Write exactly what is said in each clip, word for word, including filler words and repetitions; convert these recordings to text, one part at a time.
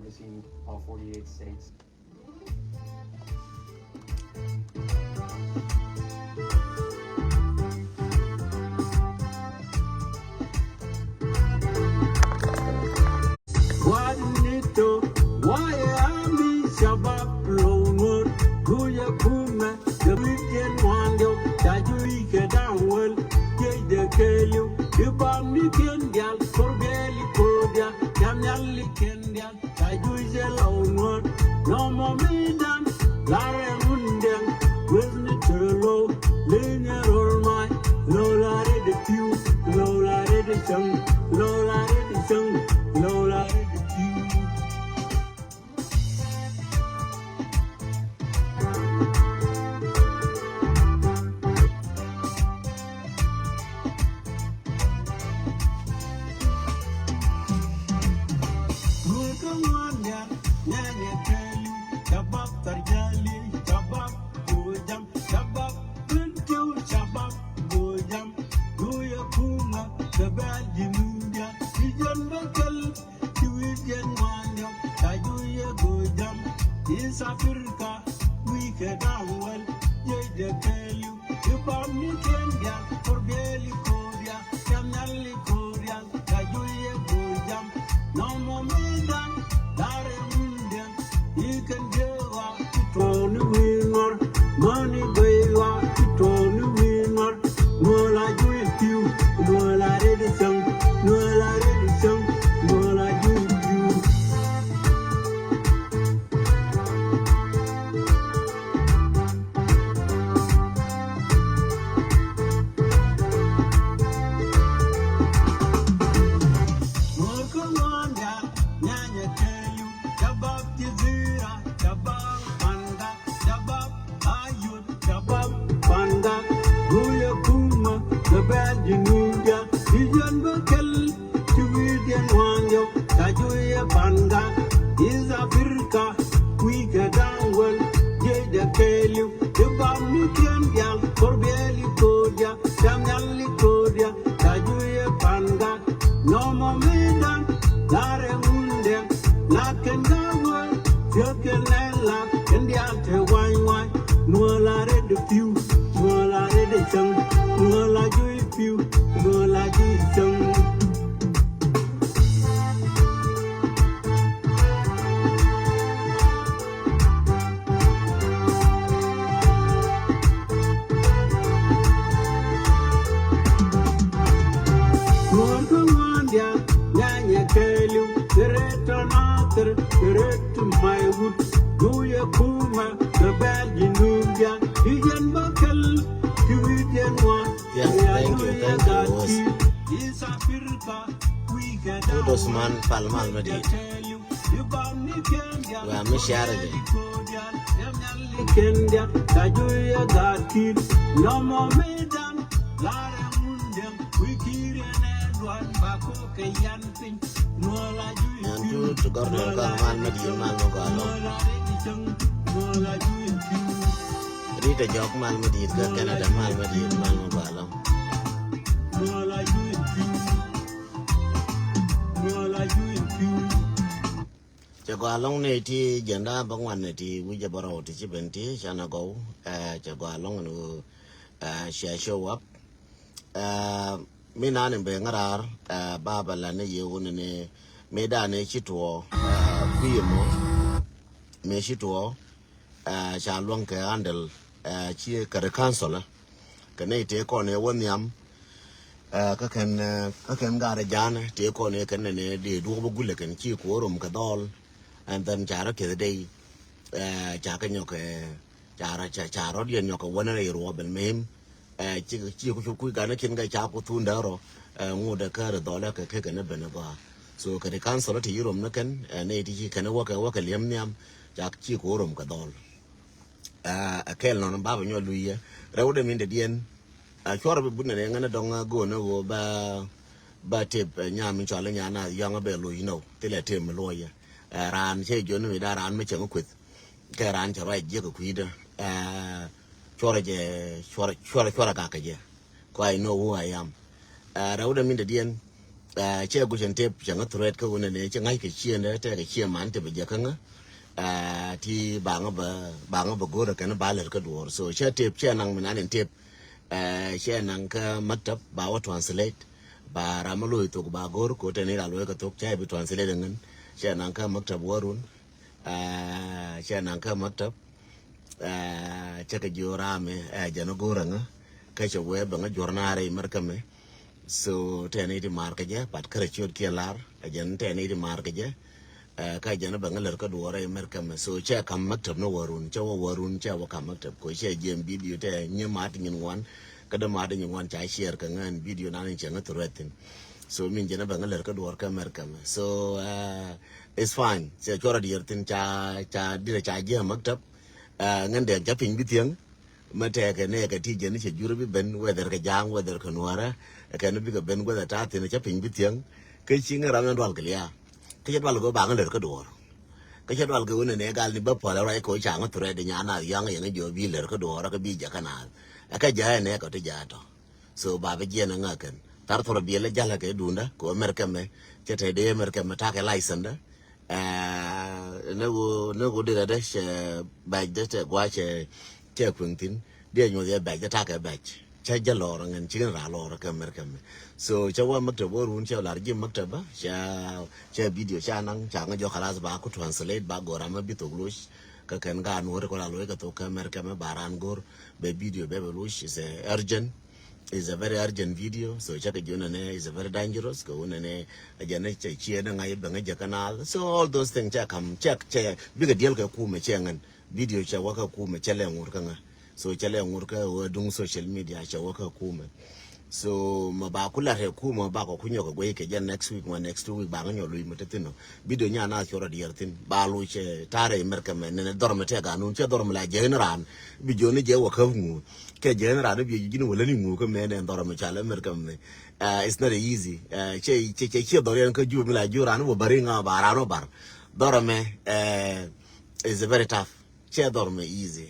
Servicing all forty-eight states. Wanito, waya ami shabab lomor, guya kuma, the weekend wando, tajui ke dawel, jej de keliu, ibam ni ken dial, korbeli kodia, yam yalli ken dial, tajui je lomor, no mo midan, lare munden, wisni telo, linya rol mai, lo lare de piu, lo lare de chang, lo lare de chang, lo lare de piu. Shabab, Bujam, Shabab, Bentiu, Shabab, Bujam, Duya Kuma, Gabel Jinuja, Ijan Bakal, Tiwidian Wanya, Tajuya Bujam, East Africa, Wike Dawel, Jede Kelu, Ibani Kenya, Korbeli Korea, Yamali Korea, Tajuya Bujam, Nomo Midan, Dare Munden, Ikan Jewa, Tony Winor, Money Baywa, Tony Winor, Mola Jui Piu, Mola Redisang, Mola Redisang, Mola Jui Piu. Shabab Ayut, Shabab Panda, Guya Kuma, Gabel Jinuja, Ijan Bakal, Tiwidian Wanjo, Tajuya Panda, East Africa, Wike Dawel, Jeda Kelu, Ibani Kenya, Korbeli Kodia, Yamali Kodia, Tajuya Panda, Nomo Midan, Lare Munden, Lakin Gawa, Tiakel Nela, India Te Wine Wine, Nuala Red Piu, Nuala Red Chang, Nuala Jui Piu, Nuala Jui Chang. Yes, thank you, thank you, host. Kudos man, pal mal ma dit. Wa mi share je. Yan tu tu gor na gor mal ma dit, mal ma gor lo. Rita Jok mal ma dit ka Canada, mal ma dit, mal ma gor lo. Cɛ gɔaa ɛlɔ̱ŋ ni ti jɛnda bä ŋuan ni ti wi̱cɛ bä rɔw ti ci ben ti canɛ gɔw. Cɛ gɔaa ɛlɔ̱ŋ ni ɣöö ciɛ show up. Mi nani bɛ ŋäraar ba bɛ la ni yɛ wun ni mi dani ci tuɔ kui̱ mɔ mi ci tuɔ. Ca luäŋ kɛ handle ci kɛ ri council kɛ nɛy tëë kɔn ɛ wä nhiam. Kä kɛn kä kɛn garɛ ja̱a̱n tëë kɔn ɛ kɛn nɛnɛ dee duɔ̱k bä gulɛ kɛn ci kuɔ̱ rom kɛ dhɔl. And then ca rɔ kieth dey ca kɛ nyɔk ca rɔ ca rɔ diɛn nyɔk kɛ wänɛ rɛy ruɔ̱ɔ̱p ɛl mɛm. Ci ci ku cu kuc ganɛ kiɛn kɛ ca ku thun däärɔ ŋut ɛ kä ri dhɔlɛ kɛ kɛ kɛn ɛ ben ɛ gɔaa. So kɛ ri council ti yi rom ni kɛn nɛy ti ci kɛn ɛ wäkɛ wäkɛ liɛm nhiam. Ca ci kuɔ̱ rom kɛ dhɔl. Ɛ kɛl nɔn babä nyɔ luiyɛ rɛw dɛ min dɛ diɛn. Cuɔr bi but nɛ ŋän dɔŋ go̱o̱n ɣöö ba ba tep nyam in cɔal inya na yɔŋ bɛ lo̱c nɔw thilɛ tep mi luɔyɛ. Raan cɛ jiɔn mi da raan mi cɛ mi kueth kɛ raan cɛ ruac jiɛk kui̱dä. Cuɔr jɛ cuɔr cuɔr cuɔr gak kɛ jɛ. Kua I know who I am. Rɛw dɛ min dɛ diɛn. Cɛ guic ɛn tëp cɛ ŋä threat kä wunɛ ni cɛ ŋa̱c kɛ ciëndɛ tɛ kɛ cië man tëp jɛ kä ŋä. Ti baŋä bɛ baŋä bɛ go̱rɛ kɛn ba lɛr kä duɔɔr, so cɛ tëp cɛ naŋ mi nan ɛn tëp. Cɛ naŋ kä maktab ba wä translate, ba ram mi lo̱c thok ba go̱r ko tɛn ira lo̱c kɛ thok cɛ bi translate ŋän. Cɛ naŋ kä maktab wä run. Cɛ naŋ kä maktab. Cɛ kɛ jiö ramɛ jɛn go̱r ŋä kä cɛ wee bɛ ŋä juɔr na rɛy mɛr kä mɛ. So tɛn iti mar kɛ jɛ, but kärɛ ciöt kiɛ lar jɛn tɛn iti mar kɛ jɛ. Kä jɛn bɛ ŋä lɛr kä duɔɔr rɛy mɛr kä mɛ, so cɛ kam maktab ni wä run, cɛ wä wä run, cɛ wä kam maktab ko cɛ jiɛm video tɛ nyɛ mat nyin ŋuan. Kä dä mat nyin ŋuan ca share kɛ ŋän video nan cɛ ŋä threat thin. So min jɛn bɛ ŋä lɛr kä duɔɔr kä mɛr kä mɛ, so it's fine. Cɛ cuɔrɛ diɛr thin ca ca dirɛ ca jiɛm maktab. Ŋän dɛn ca piny bi thiäŋ. Mä tɛkɛ nɛ kɛ ti jɛn cɛ jurɛ bi ben, whether kɛ ja̱a̱ŋ, whether kɛ nuɔrä. Kɛn bikɛ ben guäth ɛ ta̱a̱ thin cä piny bi thiäŋ. Kä ci ŋä ram ɛn dual kɛ lia̱a̱. Kä cɛ dual kɛ wä baŋ lär kä duɔɔr. Kä cɛ dual kɛ wä nɛ nɛ gal ni bä pɔl ɛ ruac kɛ wä ca̱ŋ threat nya̱a̱ nath ya̱ŋ yɛn jɔɔ bi lär kä duɔɔr kä bi jɛ kä naath. Ɛ kä ja̱a̱ ɛ nɛ kɛ ti ja̱a̱ tɔ. So ba bi jiɛn ɛ ŋä kɛn thar thɔr biɛl ɛ ja̱l ɛ kɛ duundä kɛ wä mɛr kɛmɛ. Cɛ te dee mɛr kɛmɛ ta̱a̱ kɛ license dä. Ni ɣöö ni ɣöö dirɛ dɛ cɛ bɛc dɛ tɛ gua̱a̱ cɛ cɛ kueŋ thi̱n. Diɛ nyuɔth yɛ bɛc dɛ takɛ bɛc cɛ jɛ lɔɔr ŋɛn ci kɛn raa lɔɔr kɛ mɛr kɛ mɛ. So cɛ wä maktab wä run cɛ lar ji̱ maktab bä cɛ cɛ video ca naŋ ca ŋä jɔ kalas ba ku translate ba gɔr amä bi thok loc. Kä kɛn gaat nuɔ̱ri kɔ la loc kɛ thok kɛ mɛr kɛ mɛ ba ran gɔr bɛ video bɛ bɛ loc is a urgent. Is a very urgent video, so cɛ kɛ jiö nɛnɛ is a very dangerous kɛ wun nɛnɛ. A jɛ ni cɛ ciɛ ni ŋa̱c bɛ ŋa̱c jɛ kɛ naath, so all those things cɛ kam cɛ cɛ bikɛ diɛl kɛ kumɛ cɛ ŋän. Video cɛ wä kɛ kumɛ cɛ lɛ ŋur kä ŋä. So cɛ lɛ ŋur kä wä duŋ social media cɛ wä kɛ kumɛ. So mɛ ba ku lat kɛ kumɛ ba kɔ ku nyɔk kɛ guey kɛ jɛ next week ma next two week ba ŋä nyɔ luc mɛ te thin ɔ. Video nya naath cɔ rɔ diɛl thin ba luc cɛ tarɛ mɛr kɛ mɛ nɛnɛ dhɔr mɛ tɛ ganun cɛ dhɔr mɛ la jɛ ni raan. Bi jiö ni jɛ wä käp ŋu. Kɛ jɛ ni ran bi ji̱n wä lä ni ŋu kä mɛ nɛ dhɔr mɛ ca lɛ mɛr kɛ mɛ. It's not easy. Cɛ cɛ cɛ dhɔr yɛn kä ju mi la ju ran wä bari ŋa ba ran wä bar. Dhɔr mɛ is a very tough. Cɛ dhɔr mɛ easy.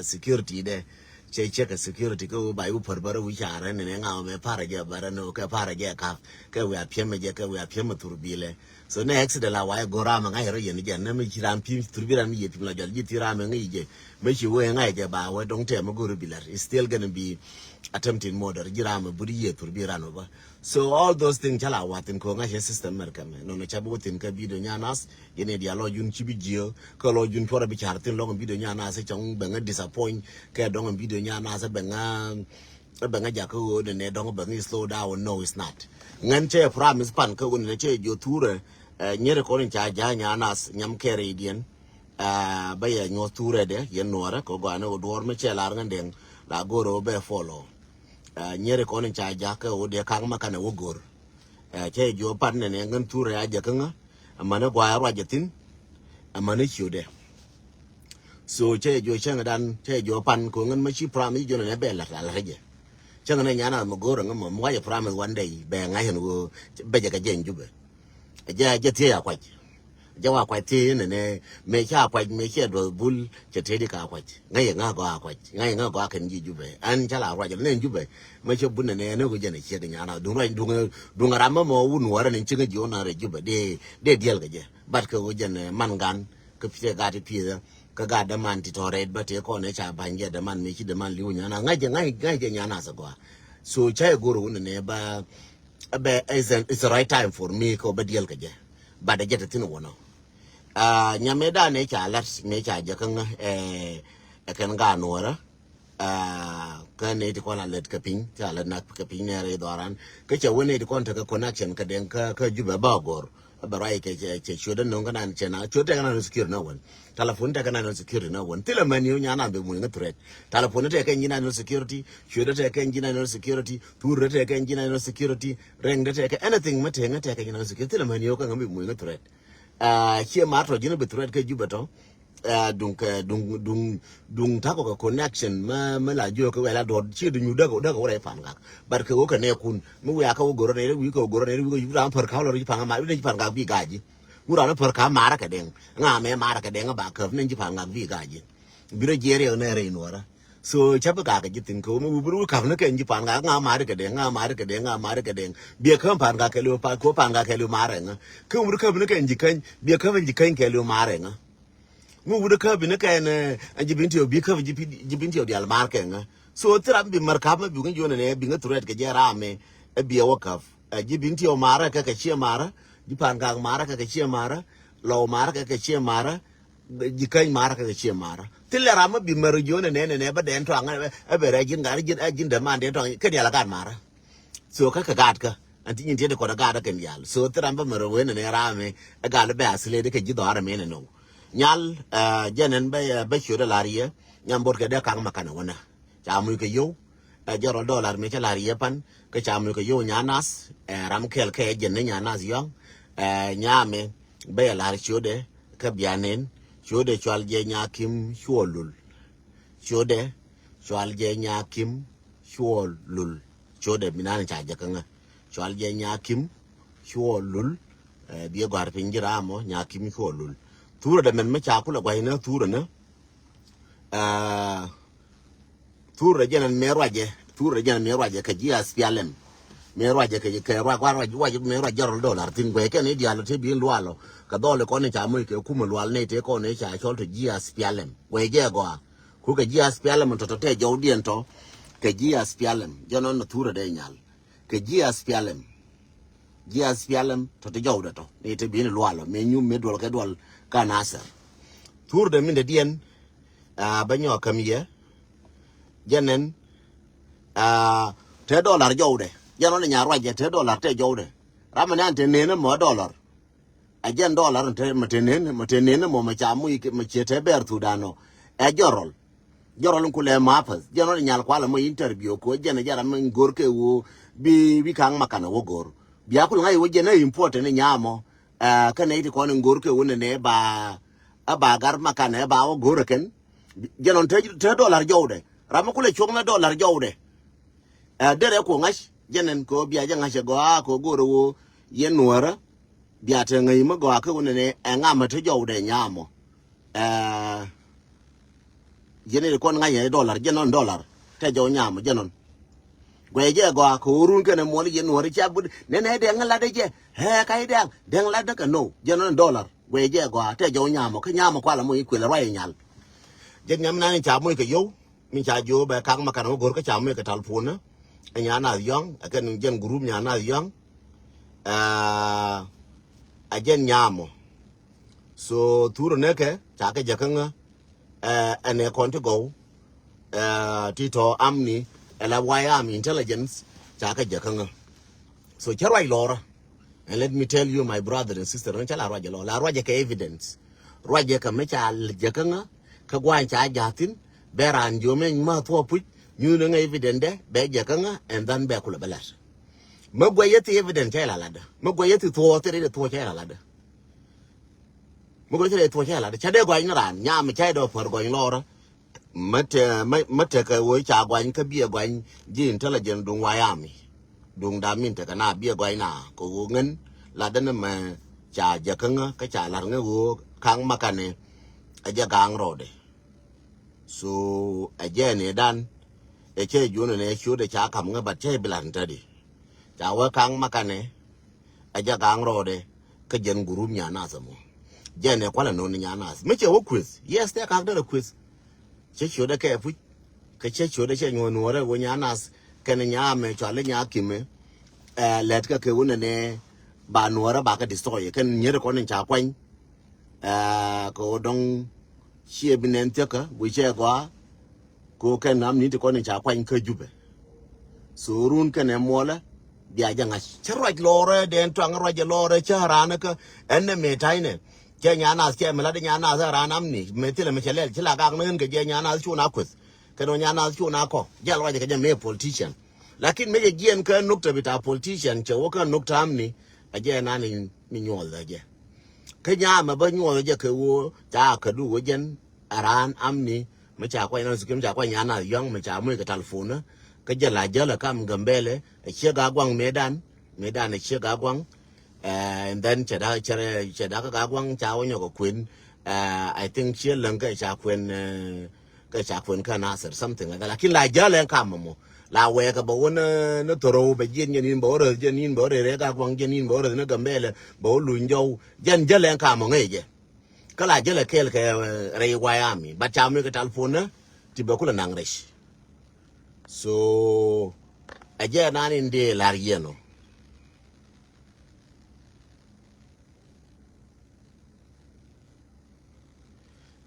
Security dɛ cɛ cɛ kɛ security kä wä ba yu pär bär wä ca rɛ ni ŋa mɛ parɛ jɛ bär ni kɛ parɛ jɛ kap kɛ wä a piɛmɛ jɛ kɛ wä a piɛmɛ thur bilɛ. So ne accident la wa yɛ go̱r ram ŋa̱c rɔ yɛn jɛ ne mi ci ram pi̱m thur bi ram mi yɛ pi̱m la jɔl ji̱ ti ram ŋa̱c jɛ. Mi ci wee ŋa̱c jɛ ba wee dɔŋ tɛm mi go̱r bi lar. It's still gonna be attempted murder. Ji̱ ram mi but yɛ thur bi ran wä ba. So all those things ca la wa thin ko ŋa̱c yɛ system mɛr kɛ mɛ. Nɔnɔ ca bi wä thin kä video nya nas. Yɛn i̱ dial lɔ jun ci bi jiö kä lɔ jun cuɔrɛ bi car thin lɔŋ video nya nas cɔŋ bɛ ŋä disappoint. Kɛ dɔŋ video nya nas bɛ ŋä Ɛ bɛ ŋä jakä ɣöö nɛ nɛ dɔ̱ŋ bɛ ŋä slow down. No, it's not. Ŋän cɛ promise pan kä ɣöö nɛ cɛ jiö thurɛ. Nyɛri kɔn in ca ja̱ nya nas nyam kɛrɛ idiɛn. Bä yɛ nyuɔth thurɛ dɛ yɛn nuɔrɛ kɛ gɔanɛ ɣöö duɔr mi cɛ lar ŋän dɛŋ la go̱r ɣöö bɛ follow. Nyɛri kɔn in ca jakä ɣöö dɛ kaŋ ma kanɛ wä go̱r. Cɛ jiö pan nɛ nɛ ŋän thurɛ a jakä ŋä. Amäni guay a ruac a thin. Amäni ciötdɛ. So cɛ jɔ cäŋ dan cɛ jɔ pan ko ŋän ma ci promise jɔ nɛ bɛ lat lat jɛ. Cäŋ nɛ nyana ma gor ŋä ma muaje promise one day bɛ ŋa yen wo bɛ jɛ ka jɛ in Jubɛ. Jɛ jɛ thie ya kwaj. Jɛ wa kwaj thie ne ne me cha kwaj me cha do bul cɛ tedi ka kwaj. Ŋa ye ŋa go a kwaj. Ŋa ye ŋa go a ken ji Jubɛ. An cha la rwaj ne Jubɛ. Ma cɛ bun ne ne ko jɛ ne cɛ nyana duŋ rwaj duŋ duŋ ram ma mo wun wara ne cäŋ ji ona re Jubɛ de de dial ka jɛ. But kɛ ɣöö jɛn man gan kä pi̱tɛ gat ti pi̱thä kä gat däman ti tɔ̱ rɛt bä tëë kɔn ɛ ca ba̱ny jɛ däman mëë ci däman li̱w nyana ŋa̱c jɛ ŋa̱c ŋa̱c jɛ nyana sɛ gɔaa. So ca ɛ go̱r ɣöö nɛ ba bɛ it's the right time for me kɛ ɣöö bä diɛl kɛ jɛ. But ɛ jɛ te thi̱n wänɔ. Nyamɛ dan ɛ ca lat mëë ca jɛ kä ŋä ɛ kɛn gat nuɔrä. Kä nɛy ti kɔn a lät kɛ piny ca lät nak kɛ piny nɛɛrɛ i̱ dhɔran kä cɛ wä nɛy ti kɔn tekɛ connection kɛ deŋ kä Jubɛ ba gɔr. Bɛ ruac kɛ cɛ ciöt dä no̱ŋ kä nan cɛ na ciöt tekɛ nan security na wän. Telephone tekɛ nan security na wän thilɛ mɛn yo̱ nyan nan bɛ muny ŋä threat. Telephone tekɛ nyi nan security. Ciöt tekɛ nyi nan security. Thur tekɛ nyi nan security. Rɛŋ tekɛ anything mɛ tekɛ ŋä tekɛ nyi nan security thilɛ mɛn yo̱ kä ŋä bɛ muny ŋä threat. Ciɛ mar tɔ ji̱n bɛ threat kä Jubɛ tɔ. Duŋ kɛ duŋ duŋ duŋ takɔ kɛ connection mɛ mɛ la jiök kɛ wɛl a duɔt ci duŋ däk däk wä rɛy pan gak. But kɛ wä kɛ nɛ kun mi wiak kɛ wä goro nɛ wi̱i̱ kɛ wä goro nɛ wi̱i̱ kɛ yup ran pär ka̱w lɔ ri pan ma ri pan gak bi gaji. Wur ran pär ka̱w marä kɛ dɛŋ ŋa mɛ marä kɛ dɛŋ ba käp nɛ ji pan gak bi gaji. Bi rɛ jiɛɛr yɛ nɛ rɛy nuɔrä. So cä bi gak kɛ ji̱ thi̱n kɛ wä mi wi̱i̱ bi ru käp ni kɛn ji̱ pa̱a̱n gak ŋa mari kɛ dee ŋa mari kɛ dee ŋa mari kɛ dee. Biɛ käm pa̱a̱n gak kɛ li̱w pa̱a̱n kɛ wä pa̱a̱n gak kɛ li̱w mari ŋa. Kɛ wä mi ru käp ni kɛn ji̱ käny biɛ käm ji̱ käny kɛ li̱w mari ŋa. Mi wut kä bi ni kɛn ɛ ji̱ bin tiɛw bi kä ji̱ bin tiɛw dial mar kɛ ŋä. So thi ram bi mär kap mi bi ŋä yonɛ nɛ bi ŋä threat kɛ jɛ ram mi ɛ bi ɛ wä kap. Ɛ ji̱ bin tiɛw mar ɛ kɛ kɛ ciɛ mar ɛ ji̱ pan gak mar ɛ kɛ kɛ ciɛ mar ɛ lɔw mar ɛ kɛ kɛ ciɛ mar ɛ ji̱ käny mar ɛ kɛ kɛ ciɛ mar ɛ. Thi lɛ ram mi bi mär yonɛ nɛ nɛ nɛ bä dɛn tɔaŋ ɛ bɛ rɛ ji̱n gat ji̱n ɛ ji̱n dɛ man dɛn tɔaŋ kɛ dial ɛ gat mar ɛ. So kä kɛ gaat kä ɛn ti nyin tiet kɔn ɛ gaat ɛ kɛn diaal. So thi ram bä mɛ rɛ wen ɛn ɛ ram ɛ ɛ gal bɛ a silet kɛ ji̱ dhɔaar ɛmɛ nɛ nɔw. Nyal ɛ jɛn ɛn bä ɛ bä ciöt ɛ lar yɛ nyam bot kɛ dee kaŋ ma kanɛ wänä. Ca muc kɛ yow ɛ jɛ rɔl dɔlar mi cä lar yɛ pan kä ca muc kɛ yow nya nath ɛ ram kɛl kɛ jɛn ni nya nath yɔ̱ŋ. Ɛ nyamɛ bä yɛ lar ciöt ɛ kä bianɛn ciöt ɛ cual jɛ nya kim cuɔ lul. Ciötdɛ cual jɛ nya kim cuɔ lul. Ciötdɛ mi nan ca jɛ kä ŋä cual jɛ nya kim cuɔ lul. Ɛ biɛ gɔ̱a̱r piny ji̱ ram ɔ nya kim cuɔ lul. Thurɛ dɛ mɛn mi ca kulɛ gua̱c nä thurɛ nä. Ɛ thurɛ jɛn ɛn mɛ ruacɛ thurɛ jɛn ɛn mɛ ruacɛ kɛ ji̱ aspialɛm. Mɛ ruacɛ kɛ kɛ ruac ruac ruac mɛ ruac jɛrɔl dolar thi̱n guɛc kɛn i̱ diaal ɔ te bi̱i̱n lual ɔ kɛ dhɔl ikɔn i̱ ca moc kɛ kumɛ lual nɛy te kɔn i̱ ca cɔl to ji̱ aspialɛm guɛc jɛ gɔaa. Ku kɛ ji̱ aspialɛm tɔ̱tɔ̱ tɛ jɔwdiɛn tɔ̱ kɛ ji̱ aspialɛm jɛ nɔn nɔ thurɛ dee nyal. Kɛ ji̱ aspialɛm ji̱ aspialɛm tɔ̱tɔ̱ jɔwdɛ tɔ̱ ni te bi̱i̱n lual ɔ mëë nyum mëë duɔl kɛ duɔl ka nasɛr. Thurdɛ min dɛ diɛn. Aa bä nyɔk käm yɛ jɛ nɛn. Aa te dɔlar jɔwdɛ jɛ nɔn nya ruacɛ te dɔlar tɛ jɔwdɛ. Ram mi nan te nɛn mɔ dɔlar. Ɛ jɛn dɔlar mɛ te nen mɛ te nen mɔ mɛ ca muc mɛ ciɛ te bɛr thudan nɔ. Ɛ jɔrɔl jɔrɔl in kulɛ mapäth jɛn ɔ nyal kualɛ mɔ interview ko jɛn ɛ jɛn ram in go̱r kɛ wo. Bi bi kaŋ makanɛ wo go̱r bia kul ŋa̱c wo jɛn ɛ important in nyamɔ. Ɛ kɛnɛ iti kɔn in go̱r kɛ wo nɛnɛ ba ɛ ba gar makanɛ ɛ ba wo go̱r ɛ kɛn. Jɛn ɔ te te dɔlar jɔwdɛ ram in kulɛ cuɔk nɛ dɔlar jɔwdɛ. Ɛ derɛ ko ŋa̱c jɛn ɛn ko bia jɛ ŋa̱c ɛ gɔaa ko go̱r ɛ wo yɛn nuɔrä. Bia te ŋäc mi gɔaa kä wunɛ ni ɛ ŋa mɛ te jɔwdɛ nyamɔ. Ɛ jɛn ni kɔn ŋa̱c ɛ dɔlar jɛn nɔn dɔlar tɛ jɔw nyamɔ jɛn nɔn. Guɛy jɛ gɔaa kɛ wurun kɛnɛ muɔl yɛn nuɔri ca but nɛnɛ dɛŋ latdä jɛ. Ɛ ka idɛŋ dɛŋ latdä kɛ no jɛn nɔn dɔlar guɛy jɛ gɔaa tɛ jɔw nyamɔ kä nyamɔ kualɛ moc i̱ kuël ruac inyal. Jɛn nyam nani ca moc kɛ yow. Min ca jiö bɛ kak ma kan wä go̱r kä ca muec kɛ tal puɔnä. Ɛ nya nath yɔ̱ŋ ɛ kɛn jɛn gurup nya nath yɔ̱ŋ. Ɛ jɛn nyamɔ. So thurä nɛ kɛ ca kɛ jɛ kä ŋä. Ɛ ɛnɛ kɔn ti gɔw. Ɛ ti tɔ amni ɛ la wayam intelligence ca kɛ jɛ kä ŋä. So cä ruac lɔrä. And let me tell you my brother and sister, ɣän cä la ruacɛ lɔ la ruacɛ kɛ evidence. Ruacɛ kɛ mi ca jɛ kä ŋä kä guany ca jathin. Bɛ ran jiö mɛ ma thuɔ puc nyuun ŋä evidence dɛ bɛ jɛ kä ŋä and then bɛ kulɛ bɛ lat. Mɛ guɛ yɛ thi evidence cɛ la latdä mɛ guɛ yɛ thi thuɔ thi ri thuɔ cɛ la latdä. Mɛ guɛ thi ri thuɔ cɛ la latdä ca dee guany ni ran nyam cɛ dɔ pär guany lɔrä. Mä te mä mä tekɛ wee ca guany kä biɛ guany ji̱ intelligent duŋ wayami. Duŋ dam min tekɛ na biɛ guany na kɛ wee ŋän latdä ni mɛ ca jɛ kä ŋä kä ca lar ŋä wee kaŋ makani. Ɛ jɛ gaŋ rɔɔdɛ. So ɛ jɛ ni dan ɛ cɛ juɔnɛ ni ɛ ciötdɛ ca kam ŋä bat cɛ bi lar ni tädi. Ca wee kaŋ makani. Ɛ jɛ gaŋ rɔɔdɛ kä jɛn gurup nya nath ɛmɔ. Jɛn ɛ kualɛ no̱n ni nya nath mi cɛ wä kueth yes tɛ kak derɛ kueth. Cɛ ciötdɛ kɛ puc kɛ cɛ ciötdɛ cɛ nyuɔ̱ɔ̱n nuɔ̱ɔ̱rɛ wä nya nath kɛn nya mɛ cuali nya kimɛ. Ɛ lɛt kɛ kɛ wä nɛnɛ ba nuɔ̱ɔ̱rɛ ba kɛ destroy kɛn nyier kɔn in ca kuany. Ɛ kɛ wä dɔŋ ciɛ bi nɛn thiäkä wi̱cɛ gɔaa. Ko kɛn nam ni ti kɔn in ca kuany kä Jubɛ. So run kɛn ɛ muɔlɛ bia jɛ ŋa̱c cä ruac lɔrɛ dɛn tuaŋ ruac lɔrɛ cä ran kä ɛn nɛ mɛ ta̱y nɛ. Cɛ nya nath cɛ mi lat nya nath ran nam ni mɛ thilɛ mɛ cɛ lɛl ci la gak ni ɣän kɛ jɛ nya nath cu na kueth. Kɛn nya nath cu na kɔ jɛ ruac kɛ jɛ mɛ politician. Lakin mɛ jɛ jiɛn kä nukta bita politician cɛ wä kä nukta am ni. A jɛ nan ni nyuɔth a jɛ kä nya mɛ bä nyuɔth a jɛ kɛ wä ca kɛ du wä jɛn. Aran amni mi ca kuany na sikim ca kuany yana yɔŋ mi ca muc kɛ talfon. Kä jɛ la jɛ la kam Gambɛlɛ a ciek a guaŋ medan medan a ciek a guaŋ. And then cɛ da cɛ da kä ga guaŋ ca wä nyɔk a kuen. I think ciek läŋ kä ca kuen. Kä ca kuɛn kä Nasir something like that. Lakin la jäl ɛn kamɔ mɔ. La wɛɛkɛ bɛ wä ni, ni thorow bɛ jiɛn jɛn in bɛ wä rɛth jɛn in bɛ wä rɛth rɛk a guaŋ jɛn in bɛ wä rɛth ni Gambɛlɛ bɛ wä luny jɔw. Jɛn jäl ɛn kamɔ ŋäc jɛ. Kä la jäl ɛ kɛɛl kɛ, eh, rɛy White Army. But ca mi kɛ telephone ni ti bɛ kulɛ naŋ rɛc. So ɛ jɛ nan in dee lar yɛn ɔ.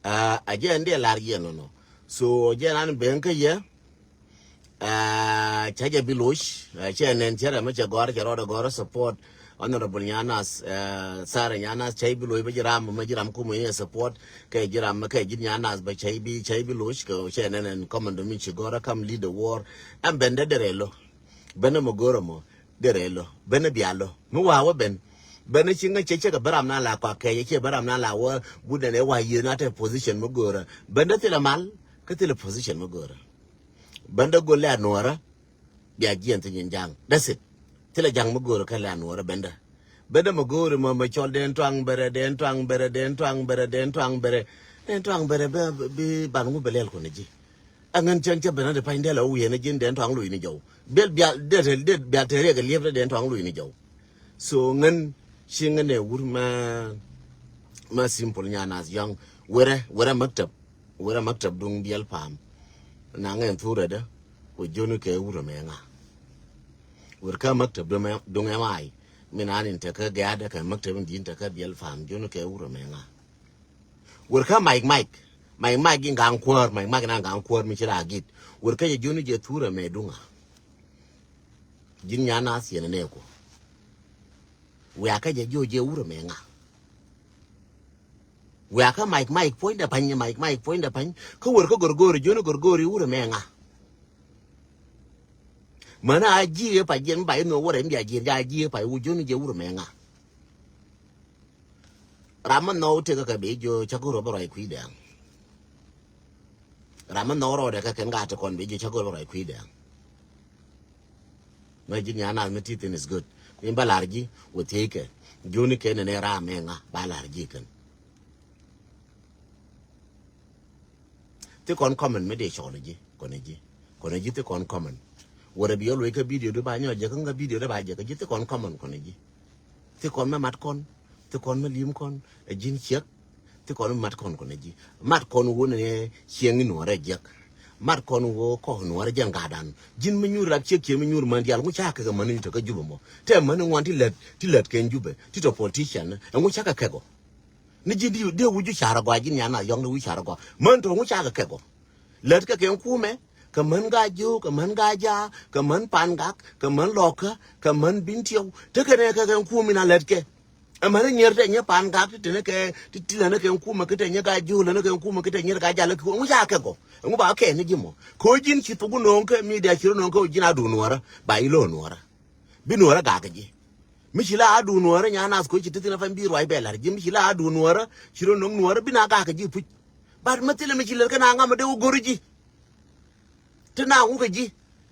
Ah, a jɛ ɛn dee lar yɛn nɔnɔ. So jɛ nan ben kä yɛ. Ah, cɛ jɛ bi loc. Ah, cɛ nɛn cɛ rɛ mɛ cɛ gɔr cɛ rɔɔdɛ gɔr support. Honorable Nyanas, ah, Sarah Nyanas cɛ bi loc bɛ jiram mɛ jiram kumɛ yɛ support. Kɛ jiram mɛ kɛ jit Nyanas bɛ cɛ bi cɛ bi loc kɛ cɛ nɛn ɛn commando mi ci gɔr kam lead the war. Ɛn ben dɛ dɛ rɛ lo. Bɛn mɛ gɔr mɔ. Derɛ lɔ ben ni bia lɔ mi wa wä ben. Ben ni ci ŋä cɛ cɛ kɛ bä ram na la kɔak kɛ cɛ bä ram na la wä. Gudɛ nɛ wa yieth na te position mi görä ben dä thilɛ mal. Kä thilɛ position mi görä ben dä gol lɛ anuɔrä. Bia jiɛn thi nyin jaŋ dä thil thilɛ jaŋ mi görä kɛ lɛ anuɔrä ben dä. Ben dä mi görä mɔ mɛ cɔl den tuaŋ bɛrɛ den tuaŋ bɛrɛ den tuaŋ bɛrɛ den tuaŋ bɛrɛ. Den tuaŋ bɛrɛ bi ban ŋu bɛ lɛl kɔn ji̱. Aŋän cäŋ cä ben a di pany dɛl a wi̱i̱ ɛn a ji̱n dɛn tɔaŋ luc ni jɔw. Biɛl bial dɛl dɛl bial te riɛk a liep dɛn tɔaŋ luc ni jɔw. So ŋän ci ŋän ɛ wur ma ma simple nya nas yɔŋ. Werɛ werɛ maktab werɛ maktab duŋ biɛl pam. Na ŋɛn thurɛ dä. Wä joni kɛ wur mɛ ŋa. Wer kä maktab duŋ ɛ mai. Min an in tekä gɛadä kɛ maktab in din tekä biɛl pam joni kɛ wur mɛ ŋa. Wer kä Mike Mike. Mike Mike in gaŋ kuäär, Mike Mike in gaŋ kuäär mi ci la git. Wer kä jɛ joni jɛ thurɛ mɛ duŋa. Ji̱n nya na thiɛn nɛ ku. Wia kä jɛ jiɔ jɛ wurɛ mɛ ŋa. Wia kä Mike Mike puɔ̱nydɛ pany, Mike Mike puɔ̱nydɛ pany. Kä wer kä Gorgori, joni Gorgori wurɛ mɛ ŋa. Mänä a ji̱ ɛ pa jiɛn mi ba inɔ wurɛ mi bia jiɛn ja a ji̱ ɛ pa iwu joni jɛ wurɛ mɛ ŋa. Ram mi nhɔw tëkä kɛ bi jiö cä go̱r bä ruac kui̱dɛ. Ram mi nhɔw rɔɔdɛ kɛ kɛn gat ti kɔn bi jiö cä go̱r bä ruac kui̱dɛ. Mɛ ji̱ nya nath mi ti thin is good. Min ba lar ji̱ wä thiec kɛ joni kɛ nɛnɛ ram mɛ ŋa ba lar ji̱ kɛn. Thi kɔn comment mi dee cɔl ji̱ kɔn ji̱ kɔn ji̱ thi kɔn comment. Wärɛ bi ɔ luɔc kä video di ba nyɔ jɛ kä ŋä video di ba jɛ kä ji̱ thi kɔn comment kɔn ji̱. Thi kɔn mɛ mat kɔn thi kɔn mɛ lim kɔn. Ɛ ji̱n ciɛk thi kɔn mɛ mat kɔn kɔn ji̱. Mat kɔn wun ɛ ciɛŋ in wärɛ jiɛk. Mat kɔn wun kɔn wärɛ jɛn gadan ji̱n mi nyur rap ciɛk ciɛk mi nyur män dial ŋu ca kɛ kɛ män in tɔ kä Jubɛ mɔ. Tɛ män in ŋuan ti lät ti lät kɛn Jubɛ ti tɔ politician ɛ ŋu ca kɛ kɛ gɔ. Ni ji̱ diw diw wi̱c ju carɛ gɔaa ji̱n yan na yɔ̱ŋ ni wi̱c carɛ gɔaa. Män tɔ̱ ŋu cakɛ kɛ gɔaa. Lät kɛ kɛn kumɛ kɛ män Gaa-jiök kɛ män Gaa-jaak kɛ män Pangak kɛ män Lɔkä kɛ män Bintiɛw. Tekɛ nɛ kɛ kɛn kum in a lät kɛ. Ɛ män ni nyier tɛ nyɛ Pangak ti te ni kɛ ti ti lät ni kɛn kumɛ ki tɛ nyɛ Gaa-jiök lät ni kɛn kumɛ ki tɛ nyier Gaa-jaak lät kɛ ŋu cakɛ kɛ gɔaa. Ŋu ba kɛ ni ji̱ mɔ kɛ ɣöö ji̱n ci thok wä nööŋ kɛ mi diaal ci rɔ nööŋ kɛ ɣöö ji̱n a duun Nuäärä ba i̱ lo̱o̱ Nuäärä. Bi Nuäärä gak kɛ ji̱. Mi ci la a duun Nuäärä nya nath koci ti thin a pany bi ruac bɛ lar ji̱ mi ci la a duun Nuäärä ci rɔ no̱ŋ Nuäärä bi na gak kɛ ji̱ puc. But mi thilɛ mi ci lɛr kɛ na ŋam dee wä go̱r ji̱. Ti na ŋu kɛ ji̱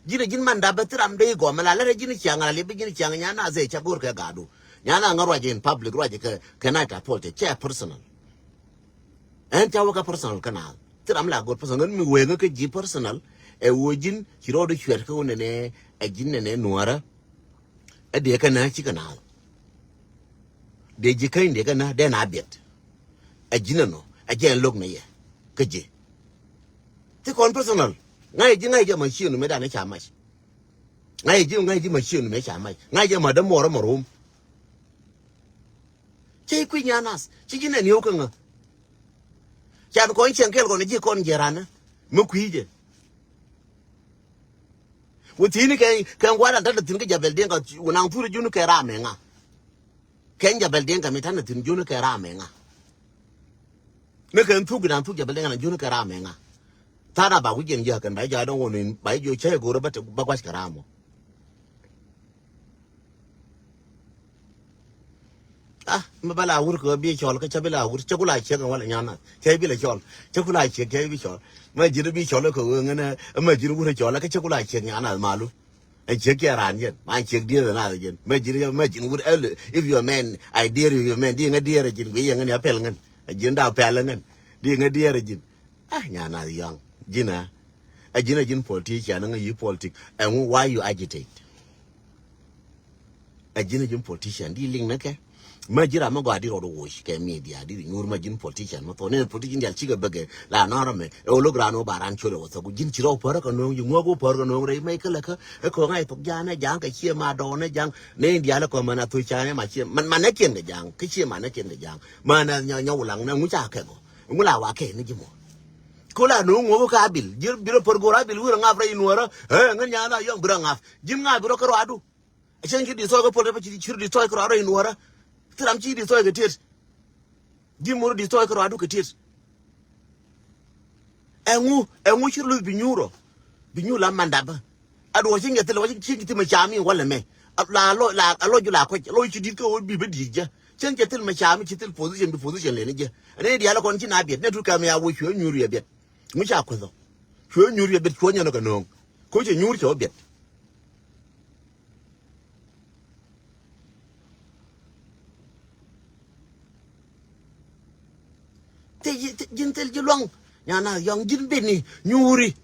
ji̱n a ji̱n man dap bɛ thi ram dee i̱ gɔm la lɛr a ji̱n i̱ ciaŋ la liep i̱ ji̱n i̱ ciaŋ nya nath ɛ ca go̱r kɛ gadu. Nya nath ŋä ruac in public ruac kɛ kɛ night apol cɛ cɛ personal. Ɛn ca wä kɛ personal kɛ naath. Thi ram la go̱r personal ŋän mi wee ŋä kɛ ji̱ personal. Ɛ wee ji̱n ci rɔɔd i̱ cuɛt kɛ wä nɛnɛ ɛ ji̱n nɛnɛ Nuäärä. Ɛ dee kɛ nä cikɛ naath. Dee ji̱ käny dee kɛ nä dee na biɛt. Ɛ ji̱n ɛnɔ ɛ jɛ ɛn lo̱k nɛ yɛ kä ji̱. Thi kɔn personal ŋa̱c ji̱ ŋa̱c jɛ ma ciënu mëë danɛ ca mac. Ŋa̱c ji̱ ŋa̱c ji̱ ma ciënu mëë ca mac ŋa̱c jɛ ma dämuɔrä ma rom. Cä i̱ kui̱ nya nath ci ji̱n ɛn yio̱w kä ŋä. Can kɔn cieŋ kɛl kɔn ji̱ kɔn jiɛranä mi kui̱ jɛ. Wä thi̱n kɛ kɛ ŋuan an ta̱t thi̱n kä Jabɛl Diɛŋ kɛ wä naŋ thur ji̱n kɛ ram ɛ ŋa. Kɛn Jabɛl Diɛŋ kɛ mi ta̱n thi̱n ji̱n kɛ ram ɛ ŋa. Ni kɛn thuk in an thuk Jabɛl Diɛŋ an ji̱n kɛ ram ɛ ŋa. Tha̱a̱n a ba wi̱c jɛn ji̱ a kɛn ba ji̱ jɔ̱a̱c dɔ̱ŋ wä ni ba ji̱ jiö cä i̱ go̱rä bä te bä gua̱c kɛ ram wä. Ah, mi bä la wur kɛ bi cɔl kä cä bi la wur cä ku la ciek wala nyana cä bi la cɔl cä ku la ciek cä bi cɔl. Ma ji̱n bi cɔl kɛ wee ŋänä ma ji̱n wur cɔl kä cä ku la ciek nyana malu. Ɛ ciek kiɛ raan jɛn ma ciek dier na jɛn ma ji̱n ma ji̱n wur ɛl. If you a man I dare you, you a man di ŋä dier ji̱n bi yɛ ŋän ya pɛl ŋän. Ɛ ji̱n da pɛl ŋän di ŋä dier ji̱n. Ah, nyana yɔŋ. Ji̱n ɛ, ɛ ji̱n, ɛ ji̱n politician, ŋa yi politic, ɛŋu, why you agitate? Ɛ ji̱n, ɛ ji̱n politician di liŋ nɛ kɛ. Mɛ ji̱ ram mi gɔaa di rɔɔd woc kɛ media di nyuur, mɛ ji̱n politician mi thok. Nɛ politician dial cikɛ bäkɛ la nɔrɔ mɛ. Ɛ wä lo̱k ran wä ba ran ciöt ɛ wä thok. Ji̱n ci rɔw pär kɛ no̱o̱ŋ, ji̱ ŋuɔk wä pär kɛ no̱o̱ŋ rɛy mɛ kɛ lɛ kä. Ɛ kɔŋ a ithok ja̱a̱n ɛ ja̱a̱ŋ kɛ ciɛ ma dɔɔn ɛ ja̱a̱ŋ. Nɛ dial ɛ kɔn mɛ na thok ca nɛ ma ciɛ. Man, man nɛ kiɛn kɛ ja̱a̱ŋ. Kä ciɛ man nɛ kiɛn kɛ ja̱a̱ŋ. Man nɛ nyɔ, nyɔ wulaŋ nɛ ŋu ca kɛ gɔ. Ŋu la wa kɛ ni ji̱ mɔ. Ko la no̱o̱ŋ ŋuɔk kä Abil. Ji̱ bi rɔ pär go̱r Abil wi̱rɛ ŋa̱p rɛy nuɔrä. Ɛ ŋän nyan la yɔŋ bi rɔ ŋa̱p. Ji̱n ŋa̱p bi rɔ kä rɔadu. A cäŋ ci di thɔɔk kä pol dee pa ci, ci di thɔɔk kä rɔadu rɛy nuɔrä. Thil ram ci di thɔɔk kɛ tiet. Ji̱ mur di thɔɔk kä rɔadu kɛ tiet. Ɛŋu, ɛŋu ci luth bi nyuur ɔ. Bi nyuur la mandap. A duɔ̱ɔ̱r ci ŋɛ thil wa ci, ci ti mɛ cami wala mɛ. A la lɔ, la, a lɔ ju la kɔc, lɔ ci dit kä wä bi bä dit jɛ. Cɛn cɛ thil mɛ cami ci thil position bi position leni jɛ. Ɛn ni dial kɔn ci na biɛt, ne tut kam ya wä cuɛ nyuur yɛ biɛt. Ŋu ca kueth ɔ. Cuɛ nyuur yɛ biɛt cuɔ nyɛn ɔ kɛ no̱o̱ŋ. Ko cɛ nyuur cɛ wä biɛt. Thil ji̱, thil ji̱n thil ji̱ luaŋ. Nyan na yɔŋ ji̱n bini nyuuri.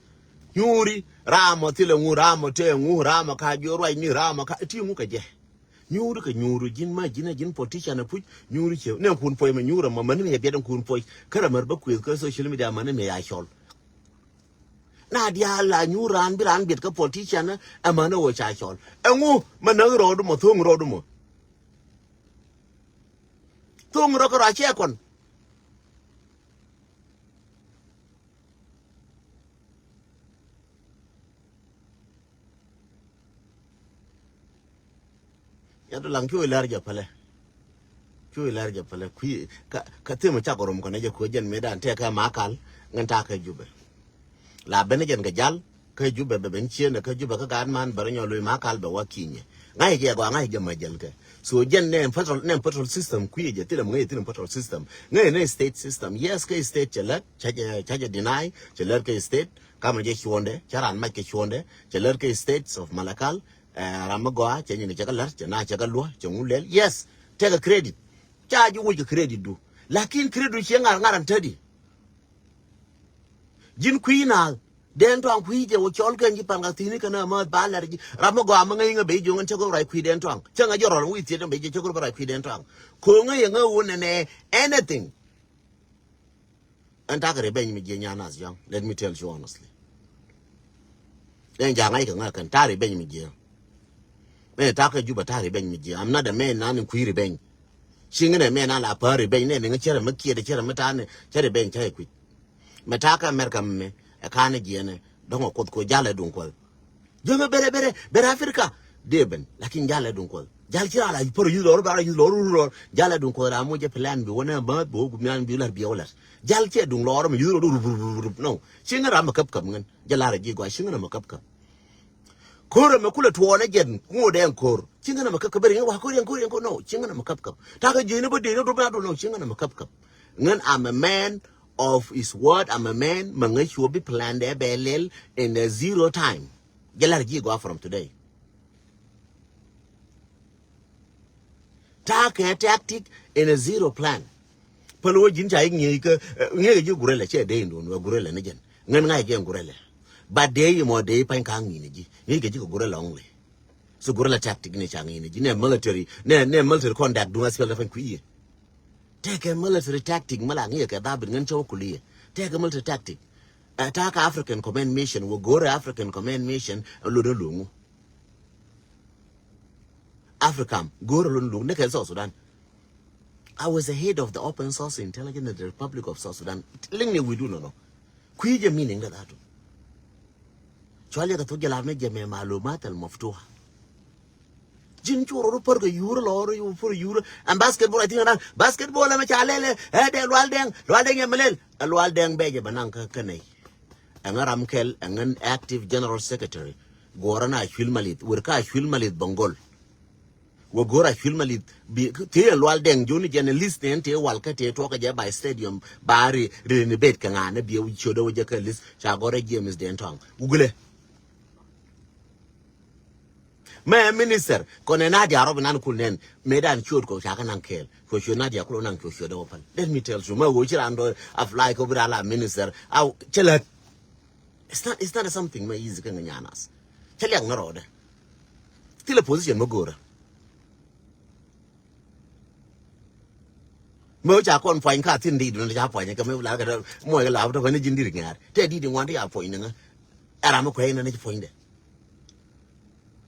Nyuuri. Ramɔ thilɛ ŋu, ramɔ tëë ŋu, ramɔ ka jiɔ ruacni, ramɔ ka ti ŋu kɛ jɛ. Nyuuri kɛ nyuuri ji̱n ma ji̱n a ji̱n politician a puc. Nyuuri ciɛ nɛ kun puɔc mɛ nyuuri mɔ mɛni mi yɛ biɛt kun puɔc. Kärɛ mɛr bä kuëth kä social media mɛni mi ya cɔl. Na diaal la nyuur raan bi raan biɛt kä politician ɛ mɛni wä ca cɔl. Ɛŋu mɛ näk rɔɔdu mɔ thoŋ rɔɔdu mɔ. Thoŋ rɔ kɛ rɔ a ciɛ kɔn. Yat laŋ cuɔ ilɛr jɛ pälɛ. Cuɔ ilɛr jɛ pälɛ. Kui̱ ka, ka thimɛ cak rom kɔnɛ jɛ kuɛ jɛn mëë dan tɛk kɛ Makal ŋän tak kɛ Jubɛ. La ben jɛn kɛ jal kä Jubɛ bɛ ben cieen kä Jubɛ kä gaat man bɛ rɔ nyɔ lo̱c Makal bɛ wa kinyɛ. Ŋa̱c jɛ gɔaa ŋa̱c jɛ ma jɛl kɛ. So jɛn nɛ federal, nɛ federal system kui̱ jɛ thilɛ mɛ ŋäc thilɛ federal system. Ŋäc nɛ state system. Yes, kä state cɛ lät, cɛ jɛ, cɛ jɛ deny, cɛ lät kä state. Kamɛ jɛ cuɔndɛ, cɛ ran mac kɛ cuɔndɛ, cɛ lät kä states of Malakal. Eh, ram mi gɔaa cɛ nyin cɛ kɛ la̱r cɛ na cɛ kɛ luɔ cɛ ŋu lɛl. Yes, tɛkɛ credit. Ca ji̱ wuc kɛ credit du. Lakin credit du ciɛ ŋar ŋar an tädi. Ji̱n kui̱ naath. Dɛn tuaŋ kui̱ jɛ wä cɔl kɛn ji̱ pan ka thi̱ni kɛn a mäth ba lɛr ji̱. Ram mi gɔaa mi ŋäc ŋä ben ji̱ ŋän cɛ gör ruac kui̱ dɛn tuaŋ. Cä ŋä jɛ rɔl wi̱i̱ thiet dɛn ben ji̱ cɛ gör bä ruac kui̱ dɛn tuaŋ. Ko̱ ŋä yɛ ŋä wun nɛnɛ anything. Ɛn takɛ revenge mi jiɛ nyan nath yɔ̱ŋ. Let me tell you honestly. Ɛn ja̱ ŋa̱c kɛ ŋa̱ kɛn ta̱a̱ revenge mi jiɛ. Ɛn takɛ Juba ta̱a̱ revenge mi jiɛ. I'm not a man nan in kui̱ revenge. Ci ŋinɛ mɛ nan la pa̱a̱ revenge nɛ ni ŋä cärɛ mi kiɛt cärɛ mi ta̱a̱ ni cärɛ revenge cärɛ kui̱. Mɛ takɛ America mɛ ɛ ka̱a̱n jiɛ nɛ dɔ̱ŋ ɛ kuoth ko jalɛ duŋ kuɔth. Jɔmɛ bere bere bere Africa. Dee ben lakin jalɛ duŋ kuɔth jal ci raa la pär yuth lɔr ba la yuth lɔr ur lɔr jalɛ duŋ kuɔth raa moc jɛ plan bi wä nɛ bä bi wä gumian bi lar bi wä lar jal cɛ duŋ lɔr mɛ yuth lɔr ur ur ur ur no. Ci ŋä ram mɛ käp käp ŋän jɛ lar ji̱ gɔa ci ŋä ram mɛ käp käp. Ko̱r ɛmɛ kulɛ tuɔɔnɛ jɛn ŋo̱o̱dɛ ɛn ko̱r ci ŋän ɛmɛ käp käp beri ŋä wa ko̱r yɛn ko̱r yɛn ko̱r no ci ŋän ɛmɛ käp käp. Takɛ ji̱ ni bä dee ni dup na dup no ci ŋän ɛmɛ käp käp. Ŋän I'm a man of his word, I'm a man mɛ ŋä cuɔ bi plan dɛ bɛ lɛl in a zero time. Jɛ lar ji̱ gɔaa from today. Takɛ tactic in a zero plan. Päl wä ji̱n ca i̱ ŋi̱eec kä ŋi̱eec ji̱ gurɛlɛ cɛ dee in duun wä gurɛlɛ ni jɛn ŋän ŋa̱c jɛ gurɛlɛ. But dee imɔ dee i̱ pa̱ny ka̱ŋ ŋi̱n ji̱ ŋi̱eec kɛ ji̱ kɛ gurɛlɛ only. So gurɛlɛ tactic ni ca ŋi̱n ji̱ nɛ military nɛ nɛ military conduct duun a siɛl dɛ pa̱ny kui̱ yɛ. Tɛkɛ military tactic mi la ŋi̱i̱ kɛ dhabit ŋän cä wä kuliɛ. Tɛkɛ military tactic. Ɛ ta̱a̱ kä African Command Mission wä go̱o̱rɛ African Command Mission ɛ lot ɛ lo̱ŋu. Africa go̱o̱rɛ lot ɛ lo̱ŋu ni kɛ South Sudan. I was the head of the open source intelligence in the Republic of South Sudan. Liŋ ni wi̱i̱du nɔnɔ. Kui̱ jɛ meaning dɛ dhatu. Cual yɛ kɛ thok jɛ lar ni jɛ mɛ malumat al maftuha. Ji̱n cu rɔ rɔ pär kɛ yur lɔ rɔ yur pär yur. Ɛn basketball I think anan basketball ɛmɛ ca lɛl ɛ dɛ Lual Dɛŋ Lual Dɛŋ yɛ mɛ lɛl. Ɛ Lual Dɛŋ bɛ jɛ bɛ naŋ kä kɛ nɛy. Ɛŋä ram kɛl ɛŋä active general secretary. Guɔrä na Acuil Malith wër kä Acuil Malith Bongol. Wä go̱r Acuil Malith bi tëë ɛn Lual Dɛŋ joni jɛn list nɛn tëë wal kä tëë tuɔkä jɛ by stadium ba ri ri ni bet kɛ ŋa̱n ni biɛ ciötdä wä jɛ kä list ca gɔrɛ James Dɛn Tɔŋ wugulɛ. Mɛ minister kɔnɛ Nadia Arɔp inan kul nɛn mëë dan ciöt kɔ ca kä naŋ kɛɛl kɔ ciöt Nadia kul naŋ ciöt ciötdä wä päl. Let me tell you mɛ wä ci ran dɔ apply kɔ bi ran la minister aw cɛ lät. It's not, it's not something mɛ easy kä ŋa nyanas. Cɛ liak ŋa rɔɔdɛ. Thilɛ position mɛ go̱o̱rä. Mɛ wä ca kɔn puany ka thin di dun ca puany kä mɛ la kä mɔ kä la tɔ ni jin dir ŋaar. Tɛ di di ŋuan ti ya puany ni ŋa. Ɛra mɛ kuɛ ni ci puany dɛ.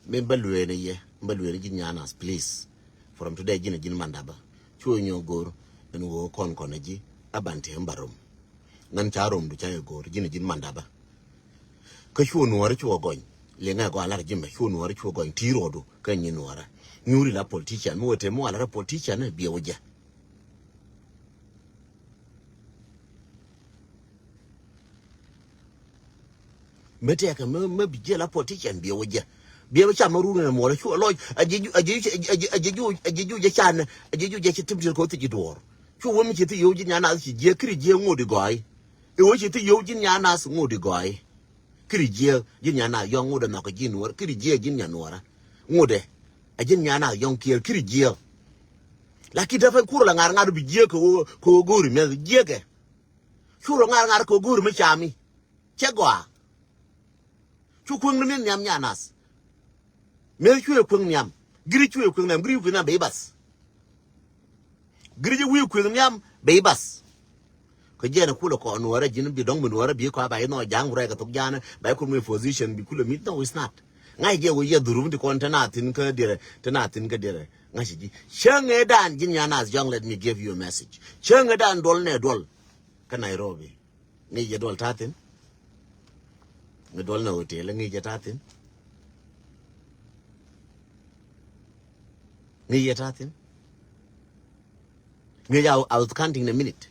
Min bä luee ni yɛ, bä luee ni ji̱n nyanas, please. From today ji̱n a ji̱n mandaba. Cuɛ nyɔ go̱o̱r, ɛn wä kɔn kɔn a ji̱, a ban ti ɛn ba rom. Ŋän ca rom du ca yɛ go̱o̱r, ji̱n a ji̱n mandaba. Kä cuɛ nuɔɔrä cuɛ gɔny, liŋɛ gɔaa lar ji̱ mɛ, cuɛ nuɔɔrä cuɛ gɔny, ti rɔɔdu, kä nyi nuɔɔrä. Nyuri la politician, mi wä te mi wä lar politician, biɛ wä jɛ. Mɛ tɛkɛ mɛ, mɛ bi jiɛ la politician biɛ wä jɛ. Biɛ wä ca mɛ run ɛn muɔlɛ cu lɔc a jiɛ ju a jiɛ ju a jiɛ ju a jiɛ ju jɛ can a jiɛ ju jɛ ci tim ti kɔ thi ji̱ duɔr. Cu wä mi ci thi yow ji̱ nyanas ci jiɛ kiri jiɛ ŋot i gɔy. I wä ci thi yow ji̱ nyanas ŋot i gɔy. Kiri jiɛ ji̱ nyanas yɔŋ ŋot ɛ nhɔk ji̱ nuɔr kiri jiɛ ji̱ nyanuɔra. Ŋot ɛ a ji̱ nyanas yɔŋ kiɛr kiri jiɛ. Lakin dee pɛn kur la ŋar ŋar bi jiɛ kɛ wä kɛ wä go̱o̱ri mɛ jiɛ kɛ. Cu rɔ ŋar ŋar kɛ go̱o̱r mi cami. Cɛ gɔaa. Cu kueŋni mi nhiam nyanas. Mëë cuɛ kueŋ nhiam. Giri cuɛ kueŋ nhiam, giri cuɛ kueŋ nhiam bɛ ibath. Giri jɛ wi̱i̱ kueŋ nhiam bɛ ibath. Kä jiɛn kulɛ kɔ nuɔrɛ ji̱n bi dɔŋ bi nuɔrɛ bi kɔ ba inɔ ja̱ŋ rɛk kɛ thok ja̱n ba ikun mi position bi kulɛ mit, no, it's not. Ŋa̱c jɛ wä yɛ dhurum ti kɔn te na thin kä dirɛ, te na thin kä dirɛ. Ŋa̱c ji̱ cäŋ ëë dan ji̱n nyanas jɔŋ, let me give you a message. Cäŋ ëë dan duɔl nɛ duɔl. Kä Nairobi. Ŋi̱i̱c jɛ duɔl ta̱thi̱n. Ŋi̱i̱c duɔl ni hotel ŋi̱i̱c jɛ ta̱thi̱n. Ŋi̱i̱c jɛ ta̱thi̱n. Ŋi̱i̱c, I, I was counting the minute.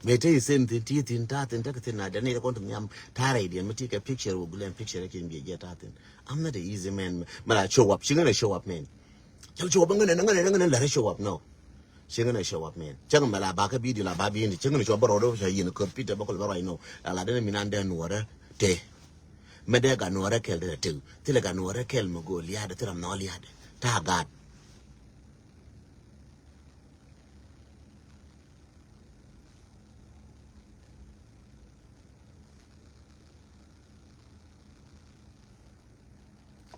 Mëë te same thing ti thin ta̱thi̱n tekɛ thin na dɛn ni kɔn ti nhiam ta̱rɛ idiɛn mi ti kɛ picture wä gulɛn picture kin biɛ jɛ ta̱thi̱n. I'm not a easy man. Mɛ la show up. Ci ŋän a show up, man. Cäŋ show up ŋän ŋän ŋän ŋän la show up, no. Ci ŋän a show up, man. Cäŋ mɛ la ba kä video la ba bi ni cäŋ ni show up bä rɔɔdɛ ca yin kör Peter bä kɔl bä rɔɔdɛ, no. La la dɛn mi nan dɛn nuɔrɛ te. Mɛ dɛ ga nuɔrɛ kɛl dɛ te. Thilɛ ga nuɔrɛ kɛl mɛ go liadɛ thilɛ nɔ liadɛ. Ta gat.